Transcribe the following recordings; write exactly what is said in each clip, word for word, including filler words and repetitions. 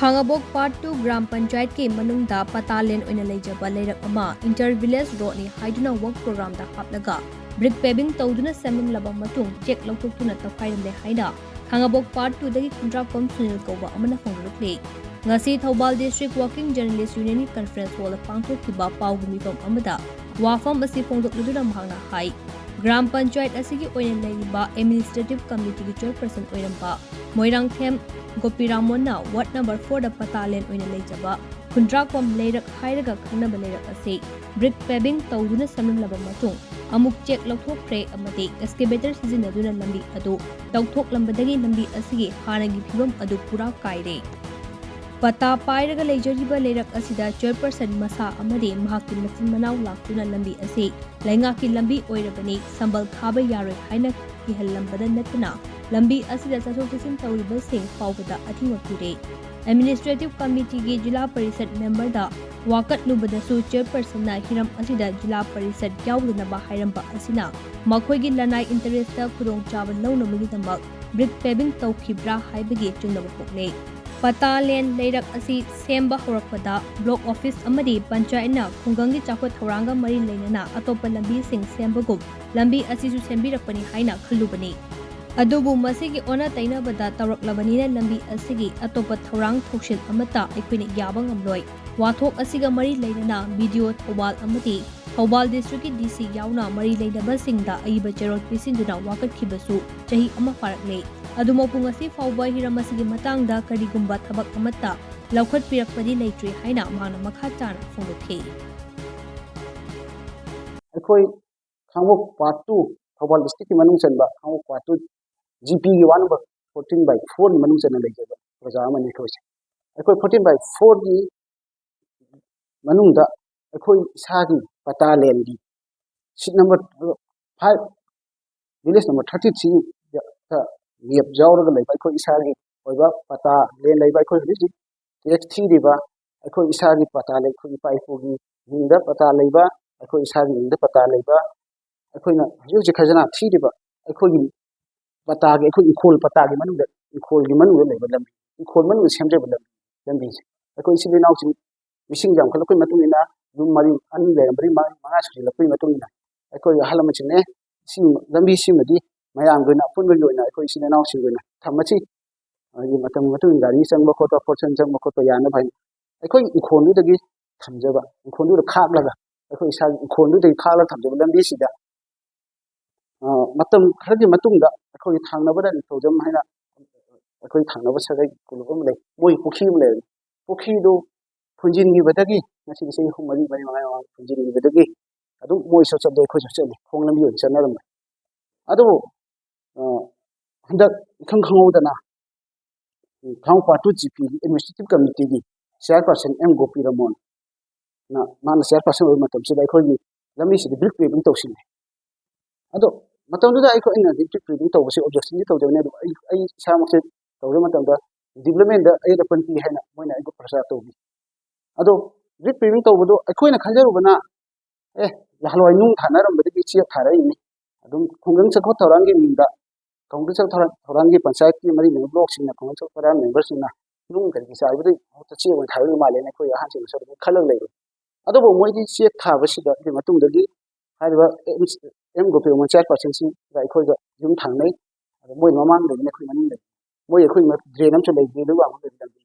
ꯈꯥꯉꯕꯣꯛ part two gram ꯄꯟꯆꯥꯌꯠꯀꯤ ꯃꯅꯨꯡꯗ ꯄꯇꯥ ꯂꯦꯟ ꯑꯣꯏꯅ ꯂꯩꯖꯕ ꯂꯩꯔꯛ ꯑꯃ ꯏꯟꯇꯔ ꯚꯤꯂꯦꯖ ꯔꯣꯗꯅꯤ ꯍꯥꯏꯗꯨꯅ ꯋꯔꯛ ꯄ꯭ꯔꯣꯒ꯭ꯔꯥꯝꯗ ꯍꯥꯞꯂꯒ ꯕ꯭ꯔꯤꯛ ꯄꯦꯚꯤꯡ ꯇꯧꯗꯨꯅ ꯁꯦꯝꯂꯝꯂꯕ ꯃꯇꯨꯡ ꯆꯦꯛ ꯂꯧꯊꯣꯛꯇꯨꯅ ꯇꯧꯈꯥꯏꯔꯝꯂꯦ ꯍꯥꯏꯅ ꯈꯥꯉꯕꯣꯛ ꯄꯥꯔꯠ ꯇꯨꯗꯒꯤ ꯈꯨꯟꯗ꯭ꯔꯥꯛꯄꯝ ꯁꯨꯅꯤꯜ ꯀꯧꯕ ꯑꯃꯅ ꯐꯣꯡꯗꯣꯔꯛꯂꯤ꯫ ꯉꯁꯤ ꯊꯧꯕꯥꯜ ꯗꯤꯁꯇ꯭ꯔꯤꯛ ꯋꯥꯔꯀꯤꯡ ꯖꯔꯅꯦꯂꯤꯁ ꯌꯨꯅꯤꯌꯟꯒꯤ ꯀꯟꯐꯔꯦꯟꯁ ꯍꯣꯜꯗ ꯄꯥꯡꯊꯣꯛꯈꯤꯕ ꯄꯥꯎꯒꯤ ꯃꯤꯐꯝ ꯑꯃꯗ ꯋꯥꯐꯝ ꯑꯁꯤ ꯐꯣꯡꯗꯣꯛꯂꯗꯨꯅ ꯃꯍꯥꯛꯅ ꯍꯥꯏ, ꯒ꯭ꯔꯥꯝ ꯄꯟꯆꯥꯌꯠ ꯑꯁꯤꯒꯤ ꯑꯣꯏꯅ ꯂꯩꯔꯤꯕ ꯑꯦꯗꯃꯤꯅꯤꯁꯇ꯭ꯔꯦꯇꯤꯚ ꯀꯃꯤꯇꯤꯒꯤ ꯆꯤꯌꯔꯄꯔꯁꯟ ꯑꯣꯏꯔꯝꯕ ꯃꯣꯏꯔꯥꯡꯊꯦꯝ ꯒꯣꯄꯤꯔꯥꯃꯣꯟꯅ ꯋꯥꯔꯗ ꯅꯝꯕꯔ ꯐꯣꯔꯗ ꯄꯇꯥ ꯂꯦꯟ ꯑꯣꯏꯅ ꯂꯩꯖꯕ ꯈꯨꯟꯗ꯭ꯔꯥꯛꯄꯝ ꯂꯩꯔꯛ ꯍꯥꯏꯔꯒ ꯈꯪꯅꯕ ꯂꯩꯔꯛ ꯑꯁꯤ ꯕ꯭ꯔꯤꯛ ꯄꯦꯚꯤꯡ ꯇꯧꯗꯨꯅ ꯁꯦꯝꯂꯝꯂꯕ ꯃꯇꯨꯡ ꯑꯃꯨꯛ ꯆꯦꯛ ꯂꯧꯊꯣꯛꯈ꯭ꯔꯦ ꯑꯃꯗꯤ ꯑꯦꯛꯁꯀꯦꯚꯦꯇꯔ ꯁꯤꯖꯤꯟꯅꯗꯨꯅ ꯂꯝꯕꯤ ꯑꯗꯨ ꯇꯧꯊꯣꯛꯂꯝꯕꯗꯒꯤ ꯂꯝꯕꯤ ꯑꯁꯤꯒꯤ ꯍꯥꯟꯅꯒꯤ ꯐꯤꯕꯝ ꯑꯗꯨ ꯄꯨꯔꯥ ꯀꯥꯏꯔꯦ꯫ ꯄꯇꯥ ꯄꯥꯏꯔꯒ ꯂꯩꯖꯔꯤꯕ ꯂꯩꯔꯛ ꯑꯁꯤꯗ ꯆꯤꯌꯔꯄꯔꯁꯟ ꯃꯁꯥ ꯑꯃꯗꯤ ꯃꯍꯥꯛꯀꯤ ꯃꯆꯤꯟ ꯃꯅꯥꯎ ꯂꯥꯛꯇꯨꯅ ꯂꯝꯕꯤ ꯑꯁꯤ ꯂꯩꯉꯥꯛꯀꯤ ꯂꯝꯕꯤ ꯑꯣꯏꯔꯕꯅꯤ, ꯁꯝꯕꯜ ꯊꯥꯕ ꯌꯥꯔꯣꯏ ꯍꯥꯏꯅ ꯀꯤꯍꯜꯂꯝꯕꯗ ꯅꯠꯇꯅ ꯂꯝꯕꯤ ꯑꯁꯤꯗ ꯆꯠꯊꯣꯛ ꯆꯠꯁꯤꯟ ꯇꯧꯔꯤꯕꯁꯤꯡ ꯐꯥꯎꯕꯗ ꯑꯊꯤꯡꯕ ꯄꯤꯔꯦ꯫ ꯑꯦꯗꯃꯤꯅꯤꯁꯇ꯭ꯔꯦꯇꯤꯚ ꯀꯃꯤꯇꯤꯒꯤ ꯖꯤꯂꯥ ꯄꯔꯤꯁꯗ ꯃꯦꯝꯕꯔꯗ ꯋꯥꯀꯠꯂꯨꯕꯗꯁꯨ ꯆꯤꯌꯔꯄꯔꯁꯟꯅ ꯍꯤꯔꯝ ꯑꯁꯤꯗ ꯖꯤꯂꯥ ꯄꯔꯤꯁꯗ ꯌꯥꯎꯗꯅꯕ ꯍꯥꯏꯔꯝꯕ ꯑꯁꯤꯅ ꯃꯈꯣꯏꯒꯤ ꯂꯅꯥꯏ ꯏꯟꯇꯔꯦꯁꯇ ꯈꯨꯗꯣꯡꯆꯥꯕ ꯂꯧꯅꯕꯒꯤꯗꯃꯛ ꯕ꯭ꯔꯤꯛ ꯄꯦꯚꯤꯡ ꯇꯧꯈꯤꯕ꯭ꯔꯥ ꯍꯥꯏꯕꯒꯤ ꯆꯤꯡꯅꯕ ꯄꯣꯛꯂꯦ꯫ ꯄꯇꯥ ꯂꯦꯟ ꯂꯩꯔꯛ ꯑꯁꯤ ꯁꯦꯝꯕ ꯍꯧꯔꯛꯄꯗ ꯕ꯭ꯂꯣꯛ ꯑꯣꯐꯤꯁ ꯑꯃꯗꯤ ꯄꯟꯆꯥꯌꯠꯅ ꯈꯨꯡꯒꯪꯒꯤ ꯆꯥꯎꯈꯠ ꯊꯧꯔꯥꯡꯒ ꯃꯔꯤ ꯂꯩꯅꯅ ꯑꯇꯣꯞꯄ ꯂꯝꯕꯤꯁꯤꯡ ꯁꯦꯝꯕꯒꯨꯝ ꯂꯝꯕꯤ ꯑꯁꯤꯁꯨ ꯁꯦꯝꯕꯤꯔꯛꯄꯅꯤ ꯍꯥꯏꯅ ꯈꯜꯂꯨꯕꯅꯤ꯫ ꯑꯗꯨꯕꯨ ꯃꯁꯤꯒꯤ ꯑꯣꯟꯅ ꯇꯩꯅꯕꯗ ꯇꯧꯔꯛꯂꯕꯅꯤꯅ ꯂꯝꯕꯤ ꯑꯁꯤꯒꯤ ꯑꯇꯣꯞꯄ ꯊꯧꯔꯥꯡ ꯊꯧꯁꯤꯜ ꯑꯃꯠꯇ ꯑꯩꯈꯣꯏꯅ ꯌꯥꯕ ꯉꯝꯂꯣꯏ꯫ ꯋꯥꯊꯣꯛ ꯑꯁꯤꯒ ꯃꯔꯤ ꯂꯩꯅꯅ ꯕꯤ ꯗꯤ ꯑꯣ ꯊꯧꯕꯥꯜ ꯑꯃꯗꯤ ꯊꯧꯕꯥꯜ ꯗꯤꯁꯇ꯭ꯔꯤꯛꯀꯤ ꯗꯤ ꯁꯤ ꯌꯥꯎꯅ ꯃꯔꯤ ꯂꯩꯅꯕꯁꯤꯡꯗ ꯑꯏꯕ ꯆꯦꯔꯣꯜ ꯄꯤꯁꯤꯟꯗꯨꯅ ꯋꯥꯀꯠꯈꯤꯕꯁꯨ ꯆꯍꯤ ꯑꯃ ꯐꯥꯔꯛꯂꯦ꯫ ꯑꯗꯨꯃꯛꯄꯨ ꯉꯁꯤ ꯐꯥꯎꯕ ꯍꯤꯔꯝ ꯑꯁꯤꯒꯤ ꯃꯇꯥꯡꯗ ꯀꯔꯤꯒꯨꯝꯕ ꯊꯕꯛ ꯑꯃꯠꯇ ꯂꯧꯈꯠꯄꯤꯔꯛꯄꯗꯤ ꯂꯩꯇ꯭ꯔꯤ ꯍꯥꯏꯅ ꯃꯍꯥꯛꯅ ꯃꯈꯥ ꯇꯥꯅ ꯐꯣꯡꯗꯣꯛꯈꯤ꯫ ꯑꯩꯈꯣꯏ ꯈꯥꯡꯉꯕꯣꯛ ꯄꯥꯔꯠ ꯇꯨ, ꯊꯧꯕꯥꯜ ꯗꯤꯁꯇ꯭ꯔꯤꯛꯀꯤ ꯃꯅꯨꯡ ꯆꯟꯕ ꯈꯥꯡꯉꯕꯣꯛ ꯄꯥꯔꯠ ꯇꯨ ꯖꯤ ꯄꯤꯒꯤ ꯋꯥꯔꯗ ꯅꯝꯕꯔ ꯐꯣꯔꯇꯤꯟ ꯕꯥꯏ ꯐꯣꯔꯒꯤ ꯃꯅꯨꯡ ꯆꯟꯅ ꯂꯩꯖꯕ ꯄ꯭ꯔꯖꯥ ꯑꯃꯅꯤ ꯑꯩꯈꯣꯏꯁꯦ꯫ ꯑꯩꯈꯣꯏ ꯐꯣꯔꯇꯤꯟ ꯕꯥꯏ ꯐꯣꯔꯒꯤ ꯃꯅꯨꯡꯗ ꯑꯩꯈꯣꯏ ꯏꯁꯥꯒꯤ ꯄꯇꯥ ꯂꯦꯟꯒꯤ sheet number five, village number thirty ꯊ꯭ꯔꯤꯗ ꯃꯦꯞ ꯌꯥꯎꯔꯒ ꯂꯩꯕ ꯑꯩꯈꯣꯏ ꯏꯁꯥꯒꯤ ꯑꯣꯏꯕ ꯄꯇꯥ ꯂꯦꯟ ꯂꯩꯕ, ꯑꯩꯈꯣꯏ ꯍꯧꯖꯤꯛ ꯍꯧꯖꯤꯛ ꯇꯦꯛꯁ ꯊꯤꯔꯤꯕ, ꯑꯩꯈꯣꯏ ꯏꯁꯥꯒꯤ ꯄꯇꯥ ꯂꯩ, ꯑꯩꯈꯣꯏ ꯏꯄꯥ ꯏꯄꯨꯒꯤ ꯃꯤꯡꯗ ꯄꯇꯥ ꯂꯩꯕ, ꯑꯩꯈꯣꯏ ꯏꯁꯥꯒꯤ ꯃꯤꯡꯗ ꯄꯇꯥ ꯂꯩꯕ, ꯑꯩꯈꯣꯏꯅ ꯍꯧꯖꯤꯛ ꯍꯧꯖꯤꯛ ꯈꯖꯅꯥ ꯊꯤꯔꯤꯕ ꯑꯩꯈꯣꯏꯒꯤ ꯄꯇꯥꯒꯤ, ꯑꯩꯈꯣꯏ ꯏꯪꯈꯣꯜ ꯄꯇꯥꯒꯤ ꯃꯅꯨꯡꯗ, ꯏꯪꯈꯣꯜꯒꯤ ꯃꯅꯨꯡꯗ ꯂꯩꯕ ꯂꯝꯕꯤ, ꯏꯪꯈꯣꯜ ꯃꯅꯨꯡꯗ ꯁꯦꯝꯖꯕ ꯂꯝꯕꯤ, ꯂꯝꯕꯤꯁꯦ꯫ ꯑꯩꯈꯣꯏ ꯏꯆꯤꯜ ꯏꯅꯥꯎꯁꯤꯡ ꯃꯤꯁꯤꯡ ꯌꯥꯝꯈꯠꯂꯛꯄꯒꯤ ꯃꯇꯨꯡ ꯏꯟꯅ, ꯌꯨꯝ ꯃꯔꯤ, ꯑꯅꯤ ꯂꯩꯔꯝꯕꯅꯤ, ꯃꯔꯤ, ꯃꯉꯥ ꯁꯨꯖꯤꯜꯂꯛꯄꯒꯤ ꯃꯇꯨꯡ ꯏꯟꯅ ꯑꯩꯈꯣꯏ ꯑꯍꯜ ꯂꯃꯟꯁꯤꯡꯅ, "ꯑꯦ, ꯁꯤ ꯂꯝꯕꯤꯁꯤꯃꯗꯤ ꯃꯌꯥꯝꯒꯤ ꯑꯣꯏꯅ, ꯑꯄꯨꯟꯕꯒꯤ ꯑꯣꯏꯅ ꯑꯩꯈꯣꯏ ꯏꯆꯤꯜ ꯏꯅꯥꯎꯁꯤꯡꯒꯤ ꯑꯣꯏꯅ ꯊꯝꯃꯁꯤ꯫ ꯍꯥꯏꯗꯤ ꯃꯇꯝꯒꯤ ꯃꯇꯨꯡ ꯏꯟꯅ ꯒꯥꯔꯤ ꯆꯪꯕ ꯈꯣꯠꯄ, ꯄꯣꯠꯆꯪ ꯆꯪꯕ ꯈꯣꯠꯄ ꯌꯥꯅꯕ" ꯍꯥꯏꯅ ꯑꯩꯈꯣꯏ ꯏꯪꯈꯣꯜꯗꯨꯗꯒꯤ ꯊꯝꯖꯕ, ꯏꯪꯈꯣꯜꯗꯨꯗ ꯈꯥꯛꯂꯒ ꯑꯩꯈꯣꯏ ꯏꯁꯥꯒꯤ ꯏꯪꯈꯣꯜꯗꯨꯗꯒꯤ ꯈꯥꯛꯂꯒ ꯊꯝꯖꯕ ꯂꯝꯕꯤꯁꯤꯗ, ꯑ, ꯃꯇꯝ ꯈꯔꯒꯤ ꯃꯇꯨꯡꯗ ꯑꯩꯈꯣꯏꯒꯤ ꯊꯪꯅꯕꯗ ꯅꯤꯡꯊꯧꯖꯝ ꯍꯥꯏꯅ ꯑꯩꯈꯣꯏ ꯊꯪꯅꯕ ꯁꯥꯒꯩ ꯀꯣꯂꯨꯞ ꯑꯃ ꯂꯩ, ꯃꯣꯏ ꯄꯨꯈ꯭ꯔꯤ ꯑꯃ ꯂꯩꯔꯦ꯫ ꯄꯨꯈ꯭ꯔꯤꯗꯨ ꯐꯨꯟꯖꯤꯟꯈꯤꯕꯗꯒꯤ, ꯉꯁꯤꯗꯤ ꯆꯍꯤ ꯑꯍꯨꯝ, ꯃꯔꯤ, ꯃꯔꯤ, ꯃꯉꯥ ꯃꯃꯥꯡ ꯐꯨꯟꯖꯤꯟꯈꯤꯕꯗꯒꯤ ꯑꯗꯨꯝ ꯃꯣꯏꯁꯨ ꯆꯠꯂꯦ, ꯑꯩꯈꯣꯏꯁꯨ ꯆꯠꯂꯦ, ꯈꯣꯡ ꯂꯝꯕꯤ ꯑꯣꯏꯅ ꯆꯠꯅꯔꯝꯃꯦ꯫ ꯑꯗꯨꯕꯨ, ꯑ, ꯍꯟꯗꯛ ꯏꯈꯪ ꯈꯪꯍꯧꯗꯅ, ꯎꯝ, ꯊꯥꯡꯃꯩꯕꯟ ꯄꯥꯔꯠ ꯇꯨ ꯖꯤ ꯄꯤꯒꯤ ꯑꯦꯗꯃꯤꯅꯤꯁꯇ꯭ꯔꯦꯇꯤꯚ ꯀꯃꯤꯇꯤꯒꯤ ꯆꯤꯌꯥꯔꯄꯥꯔꯁꯟ ꯑꯦꯝ ꯒꯣꯄꯤꯔꯃꯣꯟꯅ, ꯃꯥꯅ ꯆꯤꯌꯥꯔꯄꯥꯔꯁꯟ ꯑꯣꯏꯕ ꯃꯇꯝꯁꯤꯗ ꯑꯩꯈꯣꯏꯒꯤ ꯂꯝꯕꯤꯁꯤꯗ ꯕ꯭ꯔꯤꯛ ꯄꯦꯚꯤꯡ ꯇꯧꯁꯤꯜꯂꯦ꯫ ꯑꯗꯣ ꯃꯇꯝꯗꯨꯗ ꯑꯩꯈꯣꯏ, ꯑꯩꯅ ꯕ꯭ꯔꯤꯛ ꯄꯦꯚꯤꯡ ꯇꯧꯕꯁꯦ ꯑꯣꯕꯖꯦꯛꯁꯟꯗꯤ ꯇꯧꯖꯕꯅꯤ, ꯑꯗꯨꯕꯨ ꯑꯩ, ꯑꯩ ꯏꯁꯥꯃꯛꯁꯦ ꯇꯧꯖꯕ ꯃꯇꯝꯗ ꯗꯤꯕ꯭ꯂꯞꯃꯦꯟꯗ ꯑꯌꯦꯠ ꯑꯄꯟ ꯄꯤ ꯍꯥꯏꯅ ꯃꯣꯏꯅ ꯑꯩꯕꯨ ꯄ꯭ꯔꯆꯥꯔ ꯇꯧꯕꯤ꯫ ꯑꯗꯣ ꯕ꯭ꯔꯤꯛ ꯄꯦꯚꯤꯡ ꯇꯧꯕꯗꯣ ꯑꯩꯈꯣꯏꯅ ꯈꯟꯖꯔꯨꯕꯅ, ꯑꯦ, ꯅꯍꯥꯟꯋꯥꯏ ꯅꯨꯡ ꯊꯥꯅꯔꯝꯕꯗꯒꯤ ꯆꯦꯛ ꯊꯥꯔꯛꯏꯅꯤ, ꯑꯗꯨꯝ ꯈꯨꯡꯒꯪ ꯆꯥꯎꯈꯠ ꯊꯧꯔꯥꯡꯒꯤ ꯃꯤꯡꯗ, ꯈꯨꯡꯒꯪ ꯆꯥꯎꯈꯠ ꯊꯧꯔꯥꯡ, ꯊꯧꯔꯥꯡꯒꯤ ꯄꯟꯆꯥꯌꯠꯀꯤ ꯃꯔꯤ ꯂꯩꯅꯕ ꯕ꯭ꯂꯣꯛꯁꯤꯡꯅ, ꯈꯨꯡꯒꯪ ꯆꯥꯎꯈꯠ ꯊꯧꯔꯥꯡ ꯃꯦꯝꯕꯔꯁꯤꯡꯅ ꯅꯨꯡ ꯀꯔꯤꯒꯤ ꯆꯥꯏꯕꯗꯒꯤ ꯃꯍꯨꯠꯇ ꯆꯦꯛ ꯑꯣꯏꯅ ꯊꯥꯔꯛꯏ ꯃꯥꯜꯂꯦꯅ ꯑꯩꯈꯣꯏ ꯑꯍꯟꯁꯤꯡꯅꯁꯨ ꯑꯗꯨꯝ ꯈꯜꯂꯒ ꯂꯩꯔꯦ꯫ ꯑꯗꯨꯕꯨ ꯃꯣꯏꯗꯤ ꯆꯦꯛ ꯊꯥꯕꯁꯤꯗꯒꯤ ꯃꯇꯨꯡꯗꯒꯤ ꯍꯥꯏꯔꯤꯕ ꯑꯦꯝ, ꯑꯦꯝ ꯒꯣꯄꯤꯔꯃꯣꯟ ꯆꯤꯌꯥꯔꯄꯥꯔꯁꯟꯁꯤꯒ ꯑꯩꯈꯣꯏꯒ ꯌꯨꯝ ꯊꯪꯅꯩ꯫ ꯑꯗꯣ ꯃꯣꯏ ꯃꯃꯥꯡꯗꯒꯤꯅ ꯑꯩꯈꯣꯏ ꯃꯅꯤꯡꯗꯒꯤ, ꯃꯣꯏ ꯑꯩꯈꯣꯏ ꯗ꯭ꯔꯦꯟ ꯑꯃꯁꯨ ꯂꯩ, ꯗ꯭ꯔꯦꯟꯗꯨ ꯋꯥꯡꯃ ꯂꯩꯕ ꯂꯝꯕꯤ꯫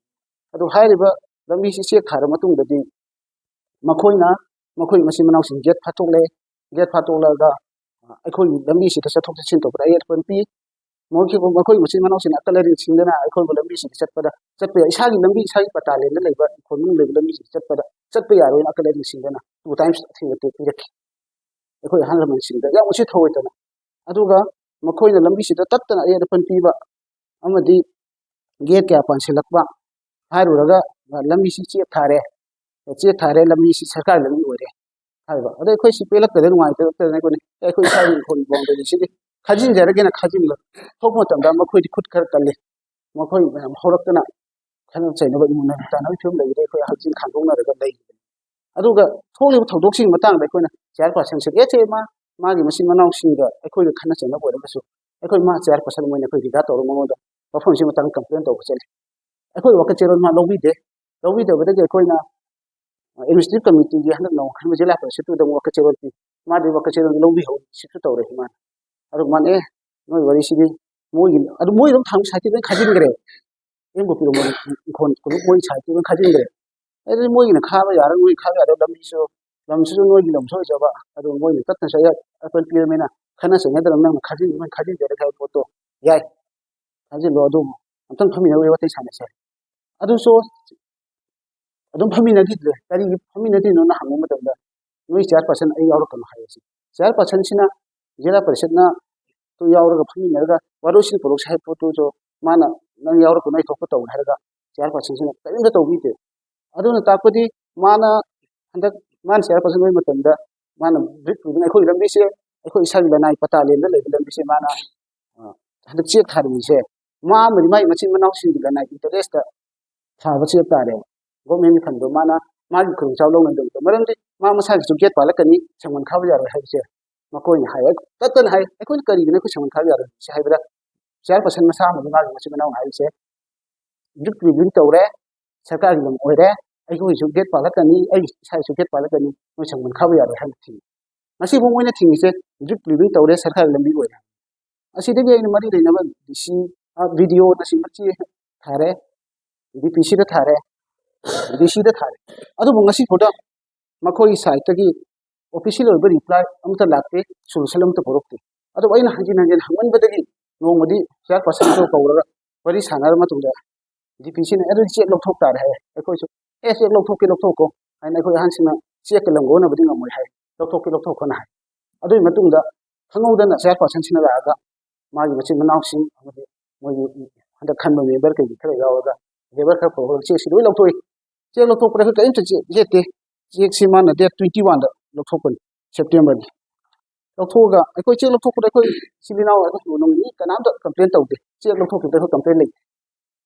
ꯑꯗꯨ ꯍꯥꯏꯔꯤꯕ ꯂꯝꯕꯤꯁꯤ ꯆꯦꯛ ꯊꯥꯔ ꯃꯇꯨꯡꯗꯗꯤ ꯃꯈꯣꯏꯅ, ꯃꯈꯣꯏ ꯃꯆꯤꯟ ꯃꯅꯥꯎꯁꯤꯡ ꯒꯦꯠ ꯐꯥꯠꯇꯣꯛꯂꯦ꯫ ꯒꯦꯠ ꯐꯥꯠꯇꯣꯛꯂꯒ, ꯑ, ꯑꯩꯈꯣꯏꯒꯤ ꯂꯝꯕꯤꯁꯤꯗ ꯆꯠꯊꯣꯛ ꯆꯠꯁꯤꯟ ꯇꯧꯕꯗ ꯑꯌꯦꯠꯄ ꯄꯤ꯫ ꯃꯈꯣꯏ, ꯃꯈꯣꯏ ꯃꯆꯤꯟ ꯃꯅꯥꯎꯁꯤꯡꯅ ꯑꯀꯜ ꯑꯔꯤꯡ ꯁꯤꯡꯗꯅ ꯑꯩꯈꯣꯏꯕꯨ ꯂꯝꯕꯤꯁꯤꯗ ꯆꯠꯄꯗ, ꯆꯠꯄ ꯌꯥ-, ꯏꯁꯥꯒꯤ ꯂꯝꯕꯤ, ꯏꯁꯥꯒꯤ ꯄꯇꯥ ꯂꯦꯟꯗ ꯂꯩꯕ ꯏꯪꯈꯣꯜ ꯃꯅꯨꯡ ꯂꯩꯕ ꯂꯝꯕꯤꯁꯤꯗ ꯆꯠꯄꯗ, ꯆꯠꯄ ꯌꯥꯔꯣꯏꯅ ꯑꯀꯜ ꯑꯔꯤꯡ ꯁꯤꯡꯗꯅ two times ꯑꯊꯤꯡꯕ ꯄꯤꯔꯛꯈꯤ ꯑꯩꯈꯣꯏ ꯑꯍꯜ ꯂꯃꯟꯁꯤꯡꯗ, ꯌꯥꯝ ꯎꯁꯤꯠ ꯊꯑꯣꯏꯗꯅ꯫ ꯑꯗꯨꯒ ꯃꯈꯣꯏꯅ ꯂꯝꯕꯤꯁꯤꯗ ꯇꯠꯇꯅ ꯑꯌꯦꯠ ꯑꯄꯟ ꯄꯤꯕ ꯑꯃꯗꯤ ꯒꯦꯠ ꯀꯌꯥ ꯄꯥꯟꯁꯤꯜꯂꯛꯄ ꯍꯥꯏꯔꯨꯔꯒ, ꯂꯝꯕꯤꯁꯤ ꯆꯦꯛ ꯊꯥꯔꯦ, ꯆꯦꯛ ꯊꯥꯔꯦ, ꯂꯝꯕꯤꯁꯤ ꯁꯔꯀꯥꯔ ꯂꯝꯕꯤ ꯑꯣꯏꯔꯦ ꯍꯥꯏꯕ꯫ ꯑꯗ ꯑꯩꯈꯣꯏ ꯁꯤ ꯄꯦꯜꯂꯛꯇꯗꯅ, ꯅꯨꯡꯉꯥꯏꯇꯗꯅ ꯑꯩꯈꯣꯏꯅ, "ꯑꯦ, ꯑꯩꯈꯣꯏ ꯏꯁꯥꯒꯤ ꯏꯪꯈꯣꯜ ꯕꯥꯎꯟꯗꯔꯤꯁꯤꯗꯤ ꯈꯥꯖꯤꯟꯖꯔꯒꯦꯅ" ꯈꯥꯖꯤꯟꯕ ꯊꯣꯛꯄ ꯃꯇꯝꯗ ꯃꯈꯣꯏꯗꯤ ꯈꯨꯠ ꯈꯔ ꯀꯜꯂꯤ꯫ ꯃꯈꯣꯏ ꯃꯌꯥꯝ ꯍꯧꯔꯛꯇꯅ ꯈꯠꯅ ꯆꯩꯅꯕ, ꯏꯃꯨꯡ ꯃꯅꯨꯡ ꯇꯥꯅꯕꯒꯤ ꯐꯤꯕꯝ ꯂꯩꯕꯗ ꯑꯩꯈꯣꯏ ꯍꯛꯆꯤꯟ ꯈꯥꯡꯗꯣꯛꯅꯔꯒ ꯂꯩꯔꯤꯕꯅꯤ꯫ ꯑꯗꯨꯒ ꯊꯣꯛꯂꯤꯕ ꯊꯧꯗꯣꯛꯁꯤꯒꯤ ꯃꯇꯥꯡꯗ ꯑꯩꯈꯣꯏꯅ ꯆꯤꯌꯥꯔ ꯄꯥꯔꯁꯟꯁꯤꯗ, ꯑꯦ, ꯁꯦ ꯃꯥ, ꯃꯥꯒꯤ ꯃꯆꯤꯟ ꯃꯅꯥꯎꯁꯤꯡꯒ ꯑꯩꯈꯣꯏꯒ ꯈꯠꯅ ꯆꯩꯅꯕ ꯑꯣꯏꯔꯒꯁꯨ, ꯑꯩꯈꯣꯏ ꯃꯥ ꯆꯤꯌꯥꯔ ꯄꯥꯔꯁꯟ ꯑꯣꯏꯅ ꯑꯩꯈꯣꯏ ꯔꯤꯒꯥꯔꯗ ꯇꯧꯔꯒ ꯃꯉꯣꯟꯗ ꯃꯐꯝꯁꯤ ꯃꯇꯥꯡꯗ ꯀꯝꯄ꯭ꯂꯦꯟ ꯇꯧꯕ ꯆꯠꯂꯤ꯫ ꯑꯩꯈꯣꯏ ꯋꯥꯀꯠ ꯆꯦꯔꯣꯜ ꯃꯥ ꯂꯧꯕꯤꯗꯦ꯫ ꯂꯧꯕꯤꯗꯕꯗꯒꯤ ꯑꯩꯈꯣꯏꯅ ꯑꯦꯗꯃꯤꯅꯤꯁꯇ꯭ꯔꯦꯇꯤꯚ ꯀꯃꯤꯇꯤꯒꯤ ꯍꯟꯗꯛ ꯅꯧꯅ ꯈꯟꯕ ꯖꯤꯂꯥ ꯄꯔꯤꯁꯠꯇꯨꯗ ꯑꯃꯨꯛ ꯋꯥꯀꯠ ꯆꯦꯔꯣꯜ ꯄꯤ꯫ ꯃꯥꯗꯤ ꯋꯥꯀꯠ ꯆꯦꯔꯣꯜꯗꯤ ꯂꯧꯕꯤꯍꯧ, ꯁꯤꯁꯨ ꯇꯧꯔꯦ ꯃꯥꯅ꯫ ꯑꯗꯨ ꯃꯥꯅ ꯑꯦ ꯅꯣꯏ ꯋꯥꯔꯤꯁꯤꯗꯤ ꯃꯣꯏꯒꯤ ꯑꯗꯨ ꯃꯣꯏ ꯑꯗꯨꯝ ꯊꯥꯡ ꯁꯥꯏꯠꯇꯤ ꯂꯣꯏ ꯈꯥꯖꯤꯟꯈ꯭ꯔꯦ꯫ ꯑꯦꯝ ꯒꯣꯄꯤꯔꯣꯝ ꯏꯪꯈꯣꯜ ꯃꯣꯏ ꯁꯥꯏꯠꯇꯤ ꯂꯣꯏ ꯈꯥꯖꯤꯟꯈ꯭ꯔꯦ꯫ ꯑꯗꯨꯗꯤ ꯃꯣꯏꯒꯤꯅ ꯈꯥꯕ ꯌꯥꯔ ꯃꯣꯏ ꯈꯥꯕ ꯌꯥꯗꯕ ꯂꯝꯕꯤꯁꯨ ꯂꯝꯁꯤꯁꯨ ꯅꯣꯏꯒꯤ ꯂꯝꯁꯨ ꯑꯣꯏꯖꯕ ꯑꯗꯨ ꯃꯣꯏꯅ ꯇꯠꯅ ꯆꯠꯅ ꯑꯩꯈꯣꯏ ꯄꯤꯔꯝꯃꯤꯅ ꯈꯠꯅ ꯆꯩꯅꯗꯅ ꯅꯪꯅ ꯈꯥꯖꯤꯟ ꯃꯣꯏ ꯈꯥꯖꯤꯟꯖꯔꯒꯦ ꯍꯥꯏꯕ ꯄꯣꯠꯇꯣ ꯌꯥꯏ꯫ ꯊꯥꯖꯤꯜꯂꯣ ꯑꯗꯨꯕꯨ ꯑꯝꯇꯪ ꯐꯝꯃꯤꯟꯅꯔꯒ ꯋꯥꯔꯤ ꯋꯥꯇꯥꯏ ꯁꯥꯟꯅꯁꯦ꯫ ꯑꯗꯨꯁꯨ ꯑꯗꯨꯝ ꯐꯝꯃꯤꯟꯅꯈꯤꯗ꯭ꯔꯦ꯫ ꯀꯔꯤꯒꯤ ꯐꯝꯃꯤꯟꯅꯗ꯭ꯔꯤꯅꯣꯅ ꯍꯪꯕ ꯃꯇꯝꯗ ꯅꯣꯏ ꯆꯤꯌꯥꯔ ꯄꯥꯔꯁꯟ ꯑꯩ ꯌꯥꯎꯔꯛꯀꯅꯨ ꯍꯥꯏꯔꯁꯤ꯫ ꯆꯤꯌꯥꯔ ꯄꯥꯔꯁꯟꯁꯤꯅ ꯖꯤꯂꯥ ꯄꯔꯤꯁꯠꯅ ꯇꯨ ꯌꯥꯎꯔꯒ ꯐꯝꯃꯤꯟꯅꯔꯒ ꯋꯥꯔꯣꯏꯁꯤꯟ ꯄꯨꯔꯛꯁꯦ ꯍꯥꯏꯕ ꯄꯣꯠꯇꯨꯁꯨ ꯃꯥꯅ ꯅꯪ ꯌꯥꯎꯔꯛꯀꯅꯨ ꯑꯩ ꯊꯣꯛꯄ ꯇꯧꯔꯦ ꯍꯥꯏꯔꯒ ꯆꯤꯌꯥꯔ ꯄꯥꯔꯁꯟꯁꯤꯅ ꯀꯔꯤꯝꯇ ꯇꯧꯕꯤꯗꯦ꯫ ꯑꯗꯨꯅ ꯇꯥꯛꯄꯗꯤ ꯃꯥꯅ ꯍꯟꯗꯛ ꯃꯥꯅ ꯆꯤꯌꯥꯔ ꯄꯥꯔꯁꯟ ꯑꯣꯏꯕ ꯃꯇꯝꯗ ꯃꯥꯅ ꯕ꯭ꯔꯤꯛ ꯄ꯭ꯔꯤꯚꯤꯡ ꯑꯩꯈꯣꯏ ꯂꯝꯕꯤꯁꯦ ꯑꯩꯈꯣꯏ ꯏꯁꯥꯒꯤ ꯂꯅꯥꯏ ꯄꯇꯥ ꯂꯦꯟꯗ ꯂꯩꯕ ꯂꯝꯕꯤꯁꯦ ꯃꯥꯅ ꯍꯟꯗꯛ ꯆꯦꯛ ꯊꯥꯔꯤꯕꯁꯦ ꯃꯥ ꯑꯃꯗꯤ ꯃꯥꯒꯤ ꯃꯆꯤꯟ ꯃꯅꯥꯎꯁꯤꯡꯒꯤ ꯂꯅꯥꯏ ꯏꯟꯇꯔꯦꯁꯇ ꯊꯥꯕ ꯆꯦꯛ ꯇꯥꯔꯦꯕ꯫ ꯒꯣꯔꯃꯦꯟꯒꯤ ꯐꯟꯗꯣ ꯃꯥꯅ ꯃꯥꯒꯤ ꯈꯨꯗꯣꯡꯆꯥꯕ ꯂꯧꯅꯗꯕꯗꯣ ꯃꯔꯝꯗꯤ ꯃꯥ ꯃꯁꯥꯒꯤꯁꯨ ꯒꯦꯠ ꯄꯥꯜꯂꯛꯀꯅꯤ, ꯁꯪꯒꯣꯜ ꯈꯥꯕ ꯌꯥꯔꯣꯏ ꯍꯥꯏꯕꯁꯦ ꯃꯈꯣꯏꯅ ꯍꯥꯏ꯫ ꯇꯠꯇꯅ ꯍꯥꯏ꯫ ꯑꯩꯈꯣꯏꯅ ꯀꯔꯤꯒꯤꯅꯣ ꯑꯩꯈꯣꯏ ꯁꯪꯒꯣꯜ ꯈꯥꯕ ꯌꯥꯔꯣꯏ ꯍꯥꯏꯕꯁꯦ ꯍꯥꯏꯕꯗ ꯆꯤꯌꯥꯔ ꯄꯥꯔꯁꯟ ꯃꯁꯥ ꯑꯃꯗꯤ ꯃꯥꯒꯤ ꯃꯆꯤꯟ ꯃꯅꯥꯎꯅ ꯍꯥꯏꯔꯤꯁꯦ ꯕ꯭ꯔꯤꯛ ꯄ꯭ꯔꯤꯚꯤꯡ ꯇꯧꯔꯦ, ꯁꯔꯀꯥꯔꯒꯤ ꯂꯝ ꯑꯣꯏꯔꯦ, ꯑꯩꯈꯣꯏꯁꯨ ꯒꯦꯠ ꯄꯥꯜꯂꯛꯀꯅꯤ, ꯑꯩ ꯏꯁꯥꯒꯤꯁꯨ ꯒꯦꯠ ꯄꯥꯜꯂꯛꯀꯅꯤ, ꯅꯣꯏ ꯁꯪꯒꯣꯜ ꯈꯥꯕ ꯌꯥꯔꯣꯏ ꯍꯥꯏꯅ ꯊꯤꯡꯉꯤ꯫ ꯉꯁꯤꯐꯥꯎ ꯃꯣꯏꯅ ꯊꯤꯡꯉꯤꯁꯦ ꯕ꯭ꯔꯤꯛ ꯄ꯭ꯔꯤꯚꯤꯡ ꯇꯧꯔꯦ, ꯁꯔꯀꯥꯔꯒꯤ ꯂꯝꯕꯤ ꯑꯣꯏꯔꯦ꯫ ꯑꯁꯤꯗꯒꯤ ꯑꯩꯅ ꯃꯔꯤ ꯂꯩꯅꯕ ꯗꯤ ꯁꯤ ꯕꯤ ꯗꯤ ꯑꯣꯅꯆꯤꯡꯕ ꯆꯦ ꯊꯥꯔꯦ, ꯗꯤ ꯄꯤ ꯁꯤꯗ ꯊꯥꯔꯦ, ꯗꯤ ꯁꯤꯗ ꯊꯥꯔꯦ꯫ ꯑꯗꯨꯕꯨ ꯉꯁꯤ ꯐꯥꯎꯗ ꯃꯈꯣꯏꯒꯤ ꯁꯥꯏꯠꯇꯒꯤ ꯑꯣꯐꯤꯁꯤꯌꯦꯜ ꯑꯣꯏꯕ ꯔꯤꯄ꯭ꯂꯥꯏ ꯑꯃꯠꯇ ꯂꯥꯛꯇꯦ, ꯁꯣꯂꯨꯁꯟ ꯑꯃꯠꯇ ꯄꯨꯔꯛꯇꯦ꯫ ꯑꯗꯨꯕꯨ ꯑꯩꯅ ꯍꯟꯖꯤꯟ ꯍꯟꯖꯤꯟ ꯍꯪꯃꯟꯕꯗꯒꯤ ꯅꯣꯡꯃꯗꯤ ꯆꯤꯌꯥꯔ ꯄꯥꯔꯁꯟꯗꯨ ꯀꯧꯔꯒ ꯋꯥꯔꯤ ꯁꯥꯟꯅꯔ ꯃꯇꯨꯡꯗ ꯗꯤ ꯄꯤ ꯁꯤꯅ ꯑꯗꯨꯗꯤ ꯆꯦꯛ ꯂꯧꯊꯣꯛ ꯇꯥꯔꯦ ꯍꯥꯏ꯫ ꯑꯩꯈꯣꯏꯁꯨ ꯑꯦ ꯆꯦꯛ ꯂꯧꯊꯣꯛꯀꯦ ꯂꯧꯊꯣꯛꯀꯣ ꯍꯥꯏꯅ ꯑꯩꯈꯣꯏ ꯑꯍꯟꯁꯤꯡꯅ ꯆꯦꯛꯀ ꯂꯪꯒꯣꯟꯅꯕꯗꯤ ꯉꯝꯃꯣꯏ ꯍꯥꯏ, ꯂꯧꯊꯣꯛꯀꯦ ꯂꯧꯊꯣꯛꯀꯣꯅ ꯍꯥꯏ꯫ ꯑꯗꯨꯒꯤ ꯃꯇꯨꯡꯗ ꯈꯪꯍꯧꯗꯅ ꯆꯤꯌꯥꯔ ꯄꯥꯔꯁꯟꯁꯤꯅ ꯂꯥꯛꯑꯒ ꯃꯥꯒꯤ ꯃꯆꯤꯟ ꯃꯅꯥꯎꯁꯤꯡ ꯑꯃꯗꯤ ꯃꯣꯏꯒꯤ ꯍꯟꯗꯛ ꯈꯟꯕ ꯃꯦꯝꯕꯔ ꯀꯩꯒꯤ ꯈꯔ ꯌꯥꯎꯔꯒ ꯂꯦꯕꯔ ꯈꯔ ꯄꯨꯔꯛꯑꯒ ꯆꯦꯛꯁꯤ ꯂꯣꯏ ꯂꯧꯊꯣꯛꯏ꯫ ꯆꯦꯛ ꯂꯧꯊꯣꯛꯄꯗ ꯑꯩꯈꯣꯏ ꯀꯔꯤꯝꯇ ꯆꯦꯛ ꯌꯦꯠꯇꯦ꯫ ꯆꯦꯛꯁꯤ ꯃꯥꯅ ꯗꯦꯠ ꯇ꯭ꯋꯦꯟꯇꯤ ꯋꯥꯟꯗ ꯂꯧꯊꯣꯛꯄꯅꯤ, ꯁꯦꯞꯇꯦꯝꯕꯔꯒꯤ꯫ ꯂꯧꯊꯣꯛꯑꯒ ꯑꯩꯈꯣꯏ ꯆꯦꯛ ꯂꯧꯊꯣꯛꯄꯗ ꯑꯩꯈꯣꯏ ꯏꯆꯤꯜ ꯏꯅꯥꯎ ꯑꯩꯈꯣꯏ ꯏꯃꯨꯡ ꯃꯤ ꯀꯅꯥꯝꯇ ꯀꯝꯄ꯭ꯂꯦꯟ ꯇꯧꯗꯦ꯫ ꯆꯦꯛ ꯂꯧꯊꯣꯛꯈꯤꯕꯗ ꯑꯩꯈꯣꯏ ꯀꯝꯄ꯭ꯂꯦꯟ ꯂꯩꯇꯦ꯫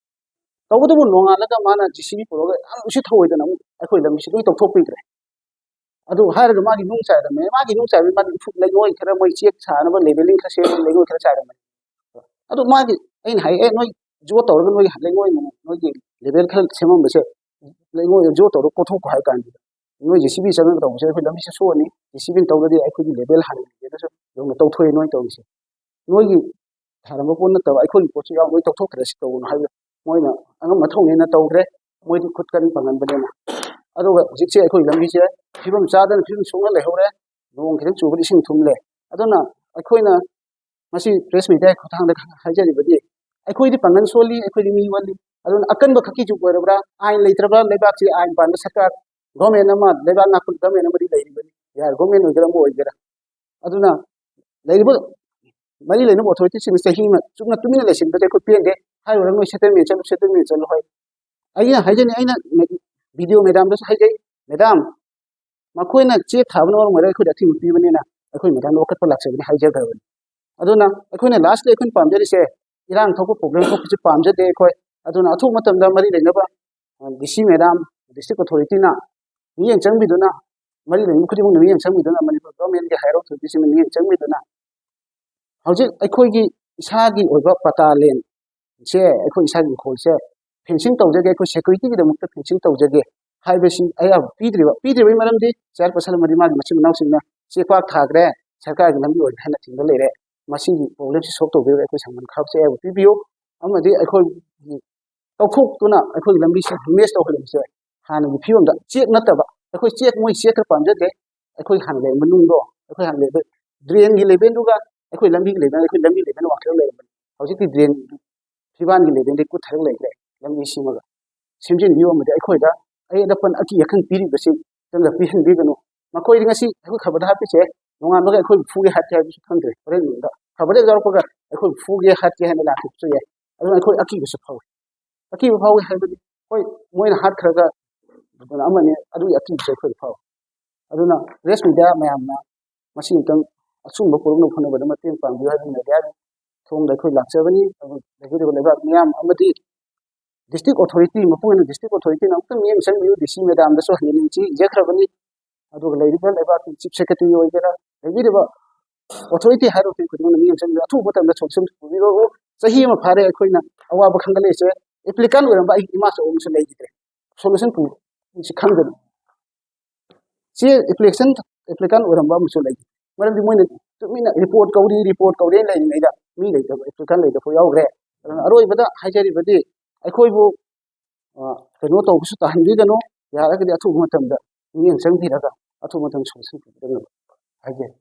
ꯇꯧꯕꯇꯕꯨ ꯅꯣꯡꯉꯥꯜꯂꯒ ꯃꯥꯅ ꯖꯦ ꯁꯤ ꯕꯤ ꯄꯨꯔꯛꯑꯒ ꯌꯥꯝ ꯎꯁꯤꯠ ꯊꯑꯣꯏꯗꯅ ꯑꯃꯨꯛ ꯑꯩꯈꯣꯏ ꯂꯝꯕꯤꯁꯤ ꯂꯣꯏ ꯇꯧꯊꯣꯛꯄꯤꯈ꯭ꯔꯦ꯫ ꯑꯗꯨ ꯍꯥꯏꯔꯒ ꯃꯥꯒꯤ ꯅꯨꯡ ꯆꯥꯏꯔꯝꯃꯦ꯫ ꯃꯥꯒꯤ ꯅꯨꯡ ꯆꯥꯏꯕꯗꯤ ꯃꯥꯒꯤ ꯎꯐꯨꯛ ꯂꯩꯉꯣꯏ ꯈꯔ ꯃꯣꯏ ꯆꯦꯛ ꯁꯥꯅꯕ ꯂꯦꯕꯦꯂꯤꯡ ꯈꯔ ꯁꯦꯝꯕ ꯂꯩꯉꯣꯏ ꯈꯔ ꯆꯥꯏꯔꯝꯃꯦ꯫ ꯑꯗꯨ ꯃꯥꯒꯤ ꯑꯩꯅ ꯍꯥꯏ, "ꯑꯦ, ꯅꯣꯏ ꯖꯣ ꯇꯧꯔꯒ ꯅꯣꯏꯒꯤ ꯂꯩꯉꯣꯏ ꯅꯣꯏꯒꯤ ꯂꯦꯚꯦꯜ ꯈꯔ ꯁꯦꯝꯃꯝꯕꯁꯦ ꯂꯩꯉꯣꯏ ꯖꯣ ꯇꯧꯔꯒ ꯀꯣꯊꯣꯛꯈꯣ ꯍꯥꯏ ꯀꯥꯟꯗ ꯅꯣꯏ ꯖꯦ ꯁꯤ ꯕꯤ ꯆꯪꯉꯒ ꯇꯧꯕꯁꯦ ꯑꯩꯈꯣꯏ ꯂꯝꯕꯤꯁꯦ ꯁꯣꯛꯑꯅꯤ꯫ ꯖꯦ ꯁꯤ ꯕꯤꯅ ꯇꯧꯔꯗꯤ ꯑꯩꯈꯣꯏꯒꯤ ꯂꯦꯚꯦꯜ ꯍꯥꯟꯅ ꯂꯦꯚꯦꯜꯗꯁꯨ ꯌꯧꯅ ꯇꯧꯊꯣꯛꯑꯦ ꯅꯣꯏ ꯇꯧꯔꯤꯁꯦ꯫ ꯅꯣꯏꯒꯤ ꯊꯥꯔꯝꯕ ꯄꯣꯠ ꯅꯠꯇꯕ ꯑꯩꯈꯣꯏꯒꯤ ꯄꯣꯠꯁꯨ ꯌꯥꯎ ꯂꯣꯏ ꯇꯧꯊꯣꯛꯈ꯭ꯔꯦ ꯁꯤ ꯇꯧꯒꯅꯨ ꯍꯥꯏꯕ ꯃꯣꯏꯅ ꯑꯉꯝ ꯑꯊꯧꯅꯦꯅ ꯇꯧꯈ꯭ꯔꯦ꯫ ꯃꯣꯏꯗꯤ ꯈꯨꯠ ꯀꯟ ꯄꯥꯡꯒꯟꯕꯅꯤꯅ꯫ ꯑꯗꯨꯒ ꯍꯧꯖꯤꯛꯁꯦ ꯑꯩꯈꯣꯏ ꯂꯝꯕꯤꯁꯦ ꯐꯤꯕꯝ ꯆꯥꯗꯅ ꯐꯤꯕꯝ ꯁꯣꯛꯅ ꯂꯩꯍꯧꯔꯦ꯫ ꯅꯣꯡ ꯈꯤꯇꯪ ꯆꯨꯕꯗ ꯏꯁꯤꯡ ꯊꯨꯝꯂꯦ꯫ ꯑꯗꯨꯅ ꯑꯩꯈꯣꯏꯅ ꯃꯁꯤ ꯄ꯭ꯔꯦꯁ ꯃꯤꯗꯤꯌꯥꯒꯤ ꯈꯨꯠꯊꯥꯡꯗ ꯍꯥꯏꯖꯔꯤꯕꯗꯤ ꯑꯩꯈꯣꯏꯗꯤ ꯄꯥꯡꯒꯜ ꯁꯣꯜꯂꯤ, ꯑꯩꯈꯣꯏꯗꯤ ꯃꯤ ꯋꯥꯠꯂꯤ꯫ ꯑꯗꯨꯅ ꯑꯀꯟꯕ ꯈꯛꯀꯤ ꯖꯨꯛ ꯑꯣꯏꯔꯕ꯭ꯔꯥ? ꯑꯥꯏꯟ ꯂꯩꯇ꯭ꯔꯕ꯭ꯔꯥ? ꯂꯩꯕꯥꯛꯁꯤ ꯑꯥꯏꯟ ꯄꯥꯟꯕ ꯁꯔꯀꯥꯔ, ꯒꯣꯔꯃꯦꯟ ꯑꯃ, ꯂꯩꯕꯥꯛ ꯉꯥꯛꯄ ꯒꯣꯔꯃꯦꯟ ꯑꯃꯗꯤ ꯂꯩꯔꯤꯕꯅꯤ, ꯌꯥꯔꯦ, ꯒꯣꯔꯃꯦꯟ ꯑꯣꯏꯒꯦꯔꯥ ꯑꯃ ꯑꯣꯏꯒꯦꯔꯥ꯫ ꯑꯗꯨꯅ ꯂꯩꯔꯤꯕ ꯃꯔꯤ ꯂꯩꯅꯕ ꯑꯣꯊꯣꯔꯤꯇꯤꯁꯤꯡꯅ ꯆꯍꯤ ꯑꯃ ꯆꯨꯞꯅ ꯇꯨꯃꯤꯟꯅ ꯂꯩꯁꯤꯟꯕꯗ ꯑꯩꯈꯣꯏ ꯄꯦꯟꯗꯦ꯫ ꯍꯥꯏꯔꯨꯔ ꯅꯣꯏ ꯁꯦꯇꯜꯃꯦꯟ ꯆꯠꯂꯨ, ꯁꯦꯇꯜꯃꯦꯟ ꯆꯠꯂꯨ ꯍꯥꯏ꯫ ꯑꯩꯅ ꯍꯥꯏꯖꯅꯤꯡ, ꯑꯩꯅ ꯚꯤꯗꯤꯑꯣ ꯃꯦꯗꯥꯝꯗꯁꯨ ꯍꯥꯏꯖꯩ, ꯃꯦꯗꯥꯝ, ꯃꯈꯣꯏꯅ ꯆꯦꯛ ꯊꯥꯕꯅ ꯃꯔꯝ ꯑꯣꯏꯔꯒ ꯑꯩꯈꯣꯏꯗ ꯑꯊꯤꯡꯕ ꯄꯤꯕꯅꯤꯅ ꯑꯩꯈꯣꯏ ꯃꯦꯗꯥꯝꯗ ꯋꯥꯀꯠꯄ ꯂꯥꯛꯆꯕꯅꯤ ꯍꯥꯏꯖꯈ꯭ꯔꯕꯅꯤ꯫ ꯑꯗꯨꯅ ꯑꯩꯈꯣꯏꯅ ꯂꯥꯁꯇ ꯑꯩꯈꯣꯏꯅ ꯄꯥꯝꯖꯔꯤꯁꯦ ꯏꯔꯥꯡ ꯊꯣꯛꯄ, ꯄ꯭ꯔꯣꯕ꯭ꯂꯦꯝ ꯊꯣꯛꯄꯁꯤ ꯄꯥꯝꯖꯗꯦ ꯑꯩꯈꯣꯏ꯫ ꯑꯗꯨꯅ ꯑꯊꯨꯕ ꯃꯇꯝꯗ ꯃꯔꯤ ꯂꯩꯅꯕ ꯗꯤ ꯁꯤ ꯃꯦꯗꯥꯝ, ꯗꯤꯁꯇ꯭ꯔꯤꯛ ꯑꯣꯊꯣꯔꯤꯇꯤꯅ ꯃꯤꯠꯌꯦꯡ ꯆꯪꯕꯤꯗꯨꯅ, ꯃꯔꯤ ꯂꯩꯅꯕ ꯈꯨꯗꯤꯡꯃꯛꯅ ꯃꯤꯠꯌꯦꯡ ꯆꯪꯕꯤꯗꯨꯅ, ꯃꯅꯤꯄꯨꯔ ꯒꯣꯔꯃꯦꯟꯒꯤ ꯍꯥꯏꯌꯔ ꯑꯣꯊꯣꯔꯤꯇꯤꯁꯤꯡꯅ ꯃꯤꯠꯌꯦꯡ ꯆꯪꯕꯤꯗꯨꯅ ꯍꯧꯖꯤꯛ ꯑꯩꯈꯣꯏꯒꯤ ꯏꯁꯥꯒꯤ ꯑꯣꯏꯕ ꯄꯇꯥ ꯂꯦꯟꯁꯦ, ꯑꯩꯈꯣꯏ ꯏꯁꯥꯒꯤ ꯏꯪꯈꯣꯜꯁꯦ ꯐꯦꯟꯁꯤꯡ ꯇꯧꯖꯒꯦ, ꯑꯩꯈꯣꯏ ꯁꯦꯀ꯭ꯌꯨꯔꯤꯇꯤꯒꯤꯗꯃꯛꯇ ꯐꯦꯟꯁꯤꯡ ꯇꯧꯖꯒꯦ ꯍꯥꯏꯕꯁꯤ ꯑꯌꯥꯕ ꯄꯤꯗ꯭ꯔꯤꯕ꯫ ꯄꯤꯗ꯭ꯔꯤꯕꯒꯤ ꯃꯔꯝꯗꯤ ꯆꯤꯌꯥꯔ ꯄꯔꯁꯟ ꯑꯃꯗꯤ ꯃꯥꯒꯤ ꯃꯆꯤꯟ ꯃꯅꯥꯎꯁꯤꯡꯅ ꯆꯦꯛ ꯄꯥꯛ ꯊꯥꯈ꯭ꯔꯦ, ꯁꯔꯀꯥꯔꯒꯤ ꯂꯝꯕꯤ ꯑꯣꯏꯔꯦ ꯍꯥꯏꯅ ꯊꯤꯡꯕ ꯂꯩꯔꯦ꯫ ꯃꯁꯤꯒꯤ ꯄ꯭ꯔꯣꯕ꯭ꯂꯦꯝꯁꯤ ꯁꯣꯜꯕ ꯇꯧꯕꯤꯔꯒ ꯑꯩꯈꯣꯏ ꯁꯪꯒꯟ ꯈꯥꯛꯁꯦ ꯑꯌꯥꯕ ꯄꯤꯕꯤꯌꯨ꯫ ꯑꯃꯗꯤ ꯑꯩꯈꯣꯏꯒꯤ ꯇꯧꯊꯣꯛꯇꯨꯅ ꯑꯩꯈꯣꯏꯒꯤ ꯂꯝꯕꯤꯁꯤ ꯗꯦꯃꯦꯖ ꯇꯧꯍꯜꯂꯤꯕꯁꯦ ꯍꯥꯟꯅꯒꯤ ꯐꯤꯕꯝꯗ ꯆꯦꯛ ꯅꯠꯇꯕ, ꯑꯩꯈꯣꯏ ꯆꯦꯛ, ꯃꯣꯏ ꯆꯦꯛ ꯈꯔ ꯄꯥꯝꯖꯗꯦ꯫ ꯑꯩꯈꯣꯏ ꯍꯥꯟꯅ ꯂꯩꯔꯝꯕ ꯅꯨꯡꯗꯣ, ꯑꯩꯈꯣꯏ ꯍꯥꯟꯅ ꯂꯩꯔꯝꯕ ꯗ꯭ꯔꯦꯟꯒꯤ ꯂꯦꯚꯦꯜꯗꯨꯒ ꯑꯩꯈꯣꯏ ꯂꯝꯕꯤꯒꯤ ꯂꯦꯚꯦꯜ, ꯑꯩꯈꯣꯏ ꯂꯝꯕꯤ ꯂꯦꯚꯦꯜ ꯋꯥꯡꯈꯠꯂ ꯂꯩꯔꯝꯕꯅꯤ꯫ ꯍꯧꯖꯤꯛꯇꯤ ꯗ꯭ꯔꯦꯟ ꯐꯤꯕꯥꯟꯒꯤ ꯂꯦꯚꯦꯜꯗꯤ ꯀꯨꯠꯊꯔꯒ ꯂꯩꯈ꯭ꯔꯦ꯫ ꯂꯝꯕꯤ ꯁꯦꯝꯃꯒ ꯁꯦꯝꯖꯤꯟꯕꯤꯌꯨ ꯑꯃꯗꯤ ꯑꯩꯈꯣꯏꯗ ꯑꯌꯦꯠ ꯑꯄꯟ ꯑꯀꯤ ꯑꯈꯪ ꯄꯤꯔꯤꯕꯁꯤ ꯆꯪꯗ ꯄꯤꯍꯟꯕꯤꯒꯅꯨ꯫ ꯃꯈꯣꯏꯗꯤ ꯉꯁꯤ ꯑꯩꯈꯣꯏ ꯈꯕꯔꯗ ꯍꯥꯞꯄꯤꯁꯦ, ꯅꯣꯡꯉꯥꯟꯕꯒ ꯑꯩꯈꯣꯏꯕꯨ ꯐꯨꯒꯦ ꯍꯥꯠꯀꯦ ꯍꯥꯏꯕꯁꯨ ꯈꯪꯗ꯭ꯔꯦ꯫ ꯍꯣꯔꯦꯟ ꯅꯨꯡꯗ ꯈꯕꯔꯗ ꯌꯥꯎꯔꯛꯄꯒ ꯑꯩꯈꯣꯏꯕꯨ ꯐꯨꯒꯦ ꯍꯥꯠꯀꯦ ꯍꯥꯏꯅ ꯂꯥꯛꯈꯤꯕꯁꯨ ꯌꯥꯏ꯫ ꯑꯗꯨꯅ ꯑꯩꯈꯣꯏ ꯑꯀꯤꯕꯁꯨ ꯐꯥꯎꯏ꯫ ꯑꯀꯤꯕ ꯐꯥꯎꯏ ꯍꯥꯏꯕꯗꯤ ꯍꯣꯏ, ꯃꯣꯏꯅ ꯍꯥꯠꯈ꯭ꯔꯒ ꯑꯗꯨꯅ ꯑꯃꯅꯤ, ꯑꯗꯨꯒꯤ ꯑꯀꯤꯕꯁꯨ ꯑꯩꯈꯣꯏꯗ ꯐꯥꯎꯏ꯫ ꯑꯗꯨꯅ ꯄ꯭ꯔꯦꯁ ꯃꯤꯗꯤꯌꯥ ꯃꯌꯥꯝꯅ ꯃꯁꯤ ꯑꯃꯨꯛꯇꯪ ꯑꯆꯨꯝꯕ ꯄꯨꯔꯛꯅꯕ ꯍꯣꯠꯅꯕꯗ ꯃꯇꯦꯡ ꯄꯥꯡꯕꯤꯌꯨ ꯍꯥꯏꯕ ꯃꯦꯗꯤꯌꯥꯒꯤ ꯊꯣꯡꯗ ꯑꯩꯈꯣꯏ ꯂꯥꯛꯆꯕꯅꯤ꯫ ꯑꯗꯨ ꯂꯩꯕꯤꯔꯤꯕ ꯂꯩꯕꯥꯛ ꯃꯤꯌꯥꯝ ꯑꯃꯗꯤ ꯗꯤꯁꯇ꯭ꯔꯤꯛ ꯑꯣꯊꯣꯔꯤꯇꯤ, ꯃꯄꯨꯡ ꯑꯣꯏꯅ ꯗꯤꯁꯇ꯭ꯔꯤꯛ ꯑꯣꯊꯣꯔꯤꯇꯤꯅ ꯑꯃꯨꯛꯇꯪ ꯃꯤꯠꯌꯦꯡ ꯆꯪꯕꯤꯌꯨ꯫ ꯗꯤ ꯁꯤ ꯃꯦꯗꯥꯝꯗꯁꯨ ꯍꯟꯅ ꯅꯤꯡꯁꯤꯡꯖꯈ꯭ꯔꯕꯅꯤ꯫ ꯑꯗꯨꯒ ꯂꯩꯔꯤꯕ ꯂꯩꯕꯥꯛꯀꯤ ꯆꯤꯐ ꯁꯦꯀ꯭ꯔꯦꯇꯔꯤ ꯑꯣꯏꯒꯦꯔꯥ, ꯂꯩꯕꯤꯔꯤꯕ ꯑꯣꯊꯣꯔꯤꯇꯤ ꯍꯥꯏꯔꯤꯕ ꯈꯨꯗꯤꯡꯃꯛꯅ ꯃꯤꯠꯌꯦꯡ ꯆꯪꯕꯤꯌꯨ꯫ ꯑꯊꯨꯕ ꯃꯇꯝꯗ ꯁꯣꯂꯨꯁꯟ ꯄꯨꯕꯤꯔꯛꯎ꯫ ꯆꯍꯤ ꯑꯃ ꯐꯥꯔꯦ ꯑꯩꯈꯣꯏꯅ ꯑꯋꯥꯕ ꯈꯪꯒꯠꯂꯛꯏꯁꯦ꯫ ꯑꯦꯄ꯭ꯂꯤꯀꯥꯟ ꯑꯣꯏꯔꯝꯕ ꯑꯩꯒꯤ ꯏꯃꯥꯆꯧ ꯑꯃꯁꯨ ꯂꯩꯈꯤꯗ꯭ꯔꯦ꯫ ꯁꯣꯂꯨꯁꯟ ꯄꯨꯁꯤ ꯈꯪꯗꯅ ꯁꯤ ꯑꯦꯄ꯭ꯂꯤꯀꯦꯁꯟ ꯑꯦꯄ꯭ꯂꯤꯀꯥꯟ ꯑꯣꯏꯔꯝꯕ ꯑꯃꯁꯨ ꯂꯩ꯫ ꯃꯔꯝꯗꯤ ꯃꯣꯏꯅ ꯇꯨꯃꯤꯟꯅ ꯔꯤꯄꯣꯔꯠ ꯀꯧꯔꯤ, ꯔꯤꯄꯣꯔꯠ ꯀꯧꯔꯤ ꯂꯩꯔꯤꯉꯩꯗ ꯃꯤ ꯂꯩꯇꯕ, ꯑꯦꯄ꯭ꯂꯤꯀꯥꯟ ꯂꯩꯇꯕ ꯌꯥꯎꯈ꯭ꯔꯦ꯫ ꯑꯗꯨꯅ ꯑꯔꯣꯏꯕꯗ ꯍꯥꯏꯖꯔꯤꯕꯗꯤ ꯑꯩꯈꯣꯏꯕꯨ, ꯑ, ꯀꯩꯅꯣ ꯇꯧꯕꯁꯨ ꯇꯥꯍꯟꯕꯤꯒꯅꯨ, ꯌꯥꯔꯒꯗꯤ ꯑꯊꯨꯕ ꯃꯇꯝꯗ ꯃꯤꯠꯌꯦꯡ ꯆꯪꯕꯤꯔꯒ ꯑꯊꯨꯕ ꯃꯇꯝꯗ ꯁꯣꯂꯨꯁꯟ ꯄꯤꯕꯤꯔꯛꯅꯕ ꯍꯥꯏꯖꯔꯤ꯫